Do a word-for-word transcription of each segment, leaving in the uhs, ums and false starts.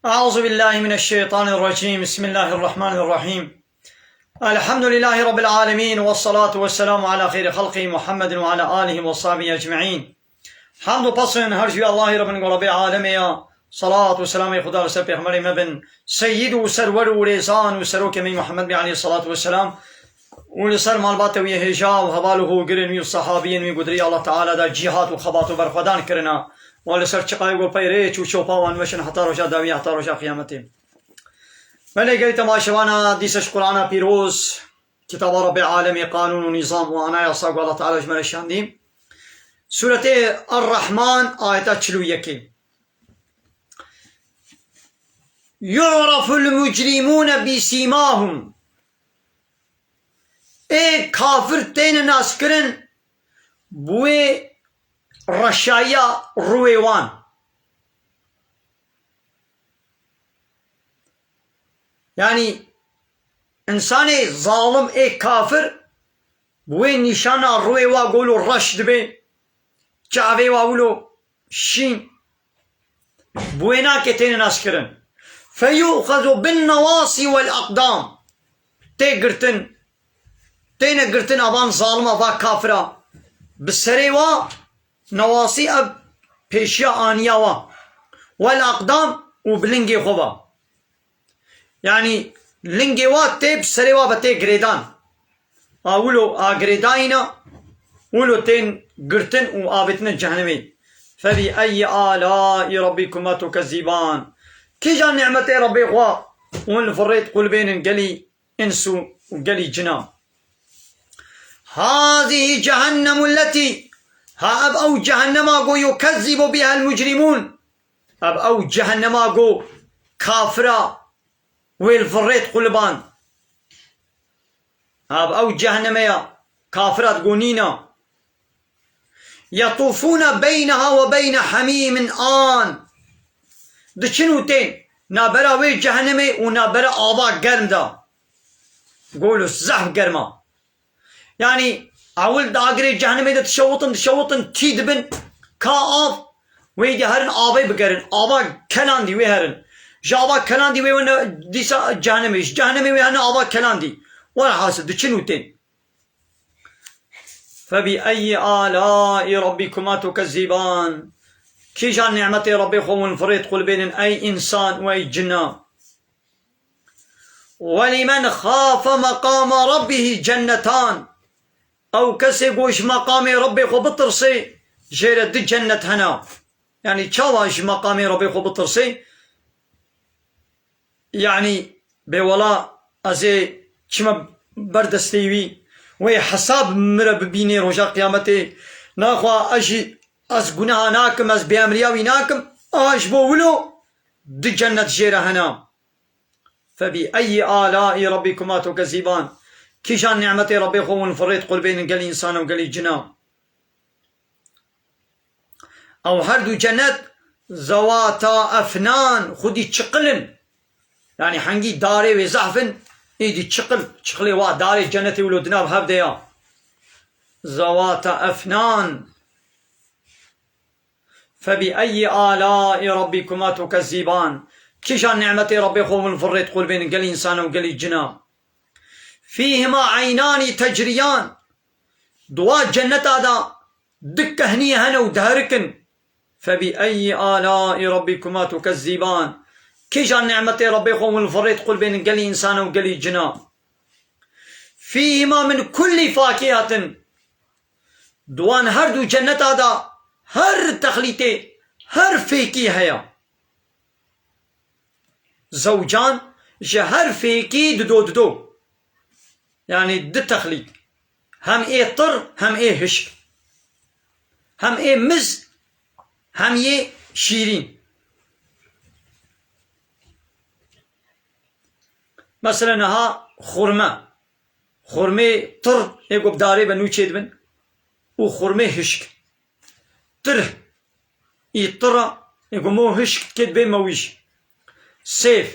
أعوذ بالله من الشيطان الرجيم. بسم الله الرحمن الرحيم. الحمد لله رب العالمين، والصلاة والسلام على خير خلقه محمد وعلى آله وصحبه أجمعين. Hamd û pesên her jî Allahî Rabbin Rabê alemê ya. Salat û selamê Xuda li ser Pêxemberê me bin, Seyyid û Serwer û Rêzan û Serokê me Muhammed bê aleyhi salatu vesselam. û li ser malbatê wî hêja û heval û hogirên wî û sehabiyên wî gudirî Allah Teala da cîhat û xebat û berxwedan kirina. Û li ser çiqayê ku pey rêç û çopa wan meşin heta roja dawî, heta roja qiyametê. Belê gelî temaşevana dîsa ji Qur'ana pîroz, kitaba Rabbê alemê, qanûn û nîzam û anayasa ku Allah Teala ji me re şandî. Sûretê Er-Rehman, ayeta çil û yekê. يعرف المجرمون بسيماهم. Ê kafir têne naskirin bi wê reşayiya rûyê wan. Yanî, însanê zalim ê kafir bi wê nîşana rûyê wa ku wilo reş dibe, çavê wa wilo şîn, bi wê nake têne naskirin. فيؤخذ بالنواصي والأقدام. Tê girtin, têne girtin avan zalima, va kafira. Bi serê wa, newasî ev pêşiya aniya wa. والأقدام û bi lingê xwe va. Yanî lingê wa tê bi serê wa ve tê girêdan. A wilo a girêdayîna, wilo tên girtin û avêtine cehennemê. فبأي آلاء ربكما تكذبان. Kîjan nîmetê Rebbê xwe hûn li vir rê diqulbênin gelî îns û, û gelî cina? هذه جهنم التي. Ha ev ew cehennema ku يكذب بها المجرمون. Ev ew cehennema ku kafira wê li vir rê diquliband. Ev ew cehenneme ya kafira digonîna. يطوفون بينها وبين حميم آن. Diçin û tên nabera wê cehennemê û nabera ava germ de. Golo zehf germa. Yanî, ewil di agirê cehennemê de dişewitin, dişewitin, tî dibin, ka av, wê dî herin avê bigerin. Ava kelandî wê herin. Ji ava kelandî wê wene dîsa cehennemê. Ji cehennemê wê hene ava kelandî. Welhasil, diçin û tên. فبأي آلاء ربكما تكذبان. Kîjan nîmetê Rebbê xwe hûn li vir rê diqulbênin, ey însan û ey cina? ولمن خاف مقام ربه جنتان. Ew kesê ku ji meqamê Rebbê xwe bitirsê, jê re du cennet hene. Yanî çawa ji meqamê Rebbê xwe bitirsê? Yanî bê wela ez ê çime ber destê wî, wê hesab min re bibînê roja qiyametê. Naxwe ez jî, ez guneha nakim, ez bêemriya wî nakim. A ji bo wilo du cennet jê re hene. فبأي آلاء ربكما تكذبان. Kîjan nîmetê Rebbê xwe hûn li vir rê diqulbênin gelî însan û gelî cina? Ew her du cennet ذواتا أفنان, xwedî çiqil in. Yanî hengî darê wê zehf in, êdî çiqil, çiqilê wa darê cennetê wilo di nav hev de ya. ذواتا أفنان. فبأي آلاء ربكما تكذبان. Kîjan nîmetê Rebbê xwe hûn li vir rê diqulbênin gelî însan û gelî cina? فيهما عينان تجريان. Di wa cenneta de du kehniyê hene û diherikin. فبأي آلاء ربكما تكذبان. Kîjan nîmetê Rebbê xwe hûn li vir rê diqulbênin gelî însan û gelî cina? فيهما من كل فاكهة. Di wan her du cenneta de her texlîtê, her fêkî heye. زوجان, ji her fêkî dido dido. Yanî du texlît. Hem ê tir, hem ê hişk. Hem ê miz, hem yê şîrîn. Mesela niha xurme. Xurmê tir ê ku bi darê ve nû çêdibin û xurmê hişk. Tir, î tir e, ê ku mo hişk dikê dibê mewîj. Sêv,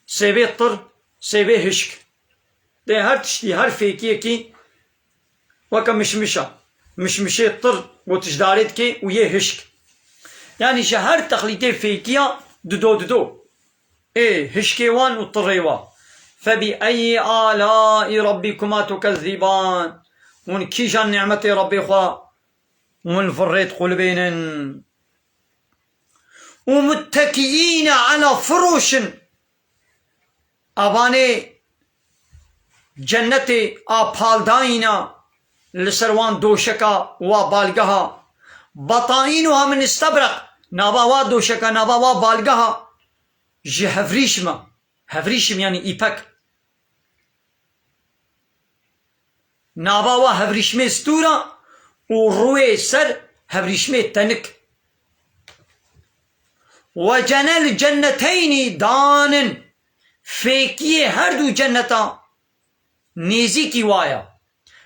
sêvê tir, sêvê hişk. Dê her tiştî, her fêkiyekî weke mişmiş e. Mişmişê tir got ji darê dikê û yê hişk. Yanî ji her texlîtê fêkiya dido dido. Ê, hişkê wan û tirê wa. Febi eyyi alâi rabbikuma tukezzîban. Hûn kîjan nîmetê Rabbê xwe hûn li vir rê diqulibênin? Û muttekîîne ala firûşin. Evanê cennetê a paldayîna li ser wan doşeka wa balgeha. Bataînuha min istebreq, nava wa doşeka, nava wa balgeha ji hevrîşim e. Hevrîşim yanî îpek. Nava wa hevrîşmê stûr e û rûyê ser hevrîşmê tenik. Ve cenel cenneteynî danin, fêkiyê her du cenneta nêzîkî wa ye.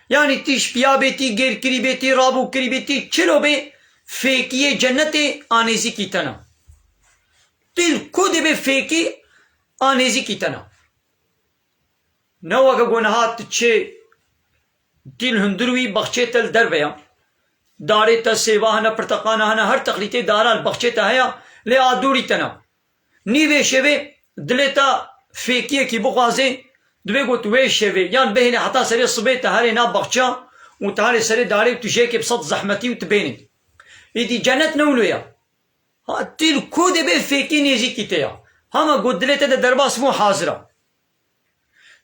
Yanî tî ji piya bê, tî gêrkirî bê, tî rabûkirî bê, tî çilo bê, fêkiyê cennetê a nêzîkî te ne. Tî li ku dibê fêkî a nêzîkî te ne. Ne weke ku niha tu çê tî li hundir wî, baxçê te li derve ye. Darê te sêva hene, pirteqana hene, her teqlîtê dara li baxçê te heye, lê a dûrî te ne. Nîvê şevê dilê te fêkiyekî bixwazê, divê ku tu wê şevê yan bihêlê heta serê sibê te herê nav baxça û te herê serê darê û tu jêkê bi sed zehmetî û tu bênê. Îdî cennet ne wilo ye. Ha, tî li ku dibê fêkî nêzîkî te ya. Hema ku dilê te de derbas bû hazir e.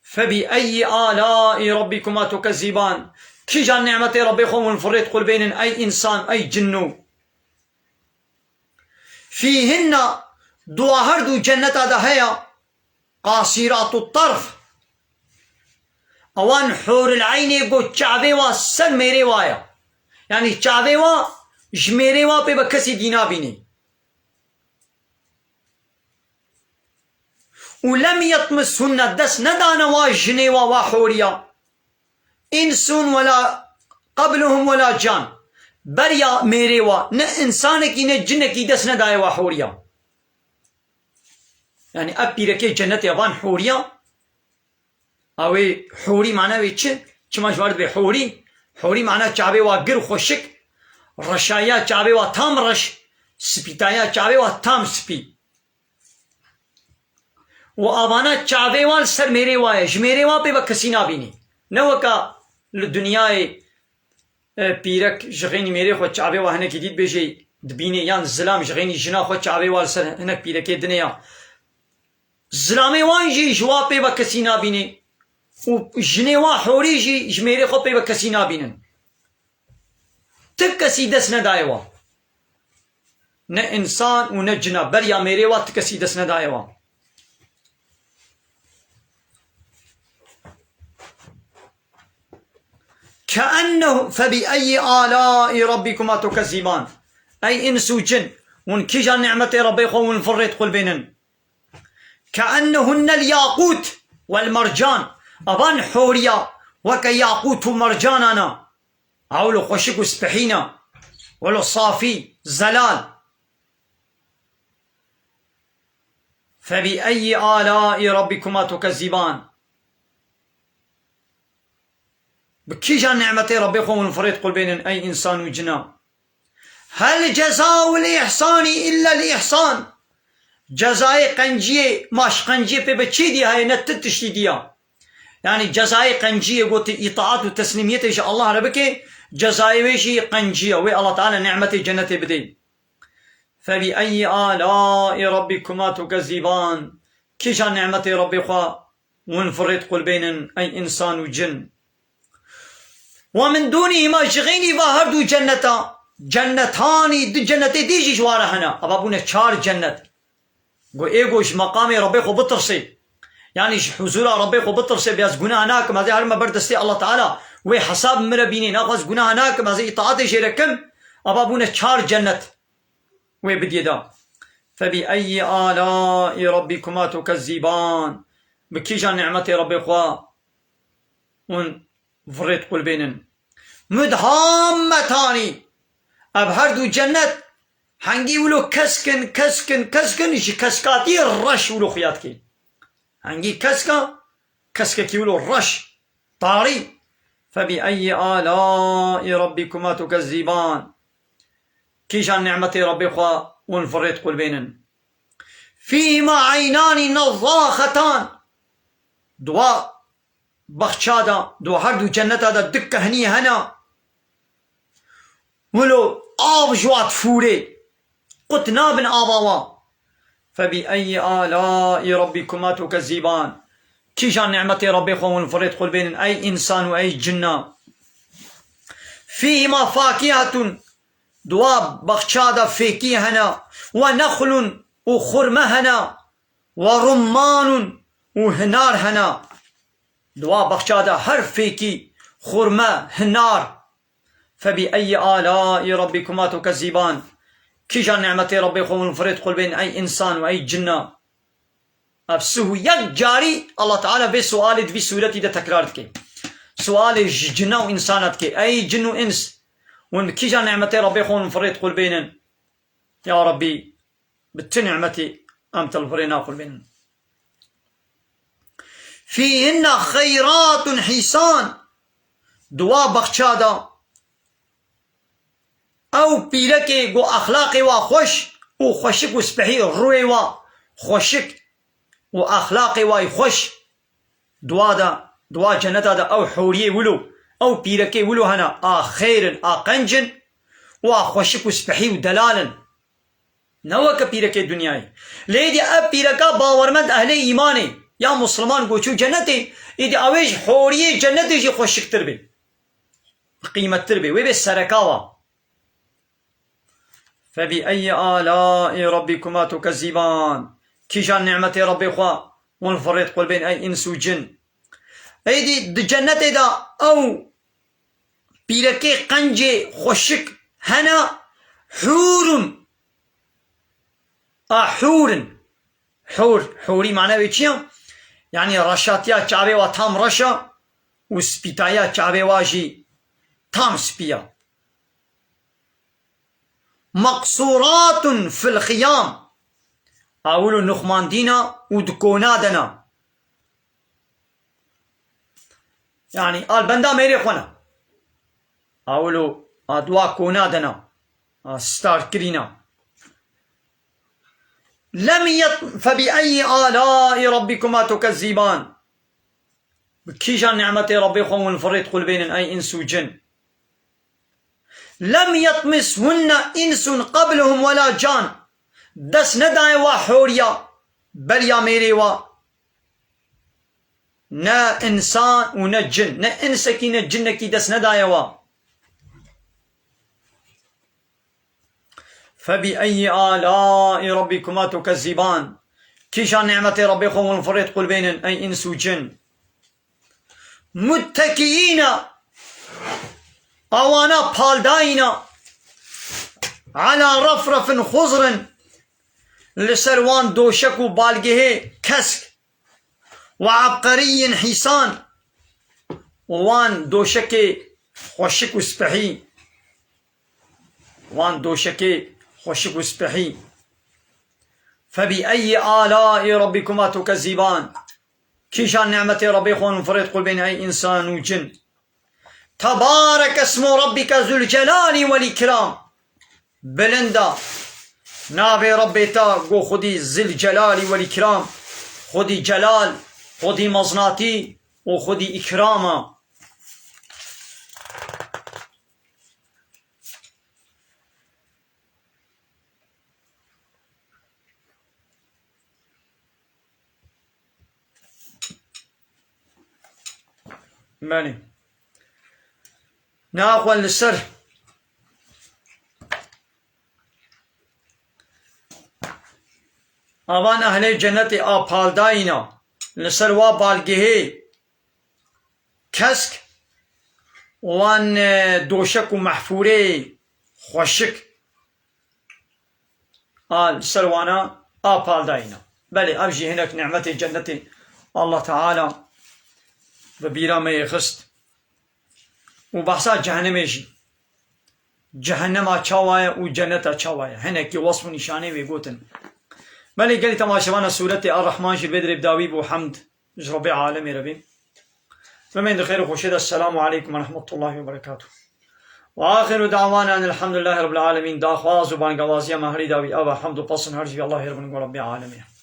Febi eyyi alâi rabbikuma tukezzîban. Kîjan nîmetê Rabbê xwe hûn li vir rê diqulibênin, ey însan, ey cinnû? Fîhinne, dua her du cenneta de heye, qasîratu tarf. Ewan hûril eynê ku çavê wa ser mêrê wa ye. Yanî çavê wa ji mêrê wa pê ve kesî dî nabînî. Û lem yetmishunne, dest nedane wa jinê wa, wa hûriya. Însun wela qabluhum wela can. Beriya mêrê wa ne însanekî ne cinekî dest nedaye wa hûriya. Yanî ev pîrekê cennetê van hûriya. Ew ê hûrî mana wê çi? Çima ji wan dibê hûrî? Hûrî mana çavê wa gir û xweşik, reşayiya çavê wa tam reş, spîtaya çavê wa tam spî. Û avana çavê wan li ser mêrê wa ye. Ji mêrê wa pê ve kesî nabînî. Ne weka li dinyayê, e, pîrek ji xênî mêrê xwe çavê wa hinekî dî dibêjê dibînê, yan zilam ji xênî jina xwe çavê wa li ser hinek pîrekê dinê ya. Zilamê wan jî ji wa pê ve kesî nabînê. Û jinê wa hûrî jî ji mêrê xwe pê ve kesî nabînin. Ti kesî dest nedaye wa. Ne însan û ne cina. Beriya mêrê wa ti kesî dest nedaye wa. Keennehu, febi eyyi alâi rabbikuma tukezzîban. Ey îns û cin, hûn kîjan nîmetê Rabbê xwe hûn li vir rê diqulbênin? Keennehunnel yaqût wel mercan. Evan hûriya weke yaqût û mercanan e. Ew wilo xweşik û spehî ne. Wilo safî, zelal. Febi eyyi alâi rabbikuma tukezzîban. Bi kîjan nîmetê Rabbê xwe hûn li vir rê diqulbênin, ey însan û cina? Hel cezaul îhsanî illel îhsan. Cezayê qenciyê, maşqenciyê pê bi çi dî heye, ne ti tiştî dî ya. Yanî cezayê qenciyê ku tu îtaat û teslîmiyetê ji Allah re bike, cezayê wê jî qenciya. Wê Allah Teala nîmetê cennetê bidê. Febi eyyi alâi rabbikuma tukezzîban. Kîjan nîmetê Rabbê xwe hûn li vir rê diqulbênin, ey însan û cin? Ve min dûnîhîma, ji xênî va her du cenneta, cennetanî, du cennetê dî jî ji wa re hene. Eva bûne çar cennet. Got, ê got ji meqamê Rabbê xwe bitirsê. Yanî ji huzûra Rabbê xwe bitirsê, bê ez gunah nakim, ez ê herime ber destê Allah Teala. Wê hesab min re bînê, naxwe ez gunah nakim, ez ê îtaatê jê re kim. Eva bûne çar cennet. Wê bidiyê da. Febi eyyi alâi rabbikuma tukezzîban. Bi kîjan nîmetê Rabbê xwe hûn vir rê diqulbênin? Mudhammetanî. Ev her du cennet hengî wilo kesk in, kesk in, kesk in, ji keskatiyê reş wilo xuya dike. Hengî kesk e, keskekî wilo reş, tarî. Febi eyyi alâi rabbikuma tukezzîban. Kîjan nîmetê Rabbê xwe hûn vir rê diqulbênin? فيهما عينان نضاختان. Dua baxça de, dua her du cenneta de du kehnî hene. Wilo av ji wa difûrê. Qut nabin ava wa. فبأي آلاء ربكما تكذبان. Kîjan nimetê Rabbê xwe hûn firê dixulbênin, ey însan û ey cinna? فيهما فاكهة. Dua baxça de fêkî hene. ونخل. Û xurme hene. ورمان. Û hinar hene. Dua baxça de her fêkî, xurme, hinar. فبأي آلاء ربكما تكذبان. Kîjan nimetê Rabbê xwe hûn firê dixulbên, ey însan û ey cinna? Ev sih û yek carî Allah Teala vê sualê di vî sûretî de tekrar dike. Sualê ji cinna û însana dike. Ey cin û îns, hûn bi kîjan nimetê Rabbê xwe hûn firê dixulbênin? Ya Rabbî, bi tu nimetî em te li virê naxulbênin. فيهن خيرات حسان. Di wa baxça de ew pîrekê ku exlaqê wa xweş û xweşik û spehî, rûyê wa xweşik û exlaqê wa yî xweş. Dua de, dua cenneta de ew hûriyê wilo, ew pîrekê wilo hene, a xêr in, a qenc in û a xweşik û spehî û delal in. Ne weke pîrekê dinyayê. Lê êdî ev pîreka bawermend ehlê îmanê ya musliman ku çû cennetê, êdî ew ê ji hûriyê cennetê jî xweşiktir bê. Qîmettir bê. Wê bê sereka wa. فبأي آلاء ربكما تكذبان. Kîjan nimetê Rabbê xwe hûn firê dixulbên, ey îns û cin? Êdî di cennetê de ew pîrekê qencê xweşik hene, hûrun. A hûr in. Hûr, hûrî mane wê çi ya? Yanî reşatiya çavê wa tam reş e û spîtaya çavê wa jî tam spî ya. مقصورات في الخيام. A wilo nixmandî ne û di kona de ne. Yanî, a li benda mêrê xwe ne. A wilo, a di wa kona de ne. A star kirî ne. لم يط-، فبأي آلاء ربكما تكذبان. Bi kîjan nimetê Rabbê xwe hûn firê dixulbênin, ey îns û cin? لم يطمثهن إنس قبلهم ولا جان. Dest nedaye wa horiya beriya mêrê wa. Ne însan û ne cin. Ne însekî ne cinekî dest nedaye wa. فبأي آلاء ربكما تكذبان. Kîjan nimetê Rabbê xwe hûn firê dixulbênin, ey îns û cin? متكئين. Awana paldayîna. على رفرف خضر. Li ser wan doşek û balgehê kesk. وعبقري حسان. Wan doşekê xweşik û spehî. Wan doşekê xweşik û spehî. فبأي آلاء ربكما تكذبان. Kîjan nimetê Rabbê xwe hûn firê dixulbênin, ey însan û cin? تبارك اسم ربك ذو الجلال والإكرام. Bilind e navê Rabbê te, ku Xwedî Zilcelalî wel Îkram, Xwedî Celal, Xwedî Meznatî û Xwedî Îkram e. Belê. Naxwe li ser avan ehlê cenetê a paldayîna, li ser wa balgehê kesk, wan, e, doşek û mehfûrê xweşik a li ser wana a paldayîna. Belê, ev jî hinek nimetê cennetê Allah Teala bi bîra me yê xist. Û behsa cehennemê jî. Cehennema çawa ye û cenneta çawa ye? Hinekî wesf û nîşanê wê gotin. Belê gelî temaşevana sûretê Ar-Rehman jî vê dirê bi dawî bû, hemd ji Rebbê alemê re bê. Bimên di xêr û xweşê de. Selamu aleykum ve rahmetullahi ve berekatuh. وآخر دعوانا أن الحمد لله رب العالمين. Daxwaz û bangewaziya me herî dawî ev e. Hemd û pesn her jî Allahê Rabbî Rabbî Alemîn.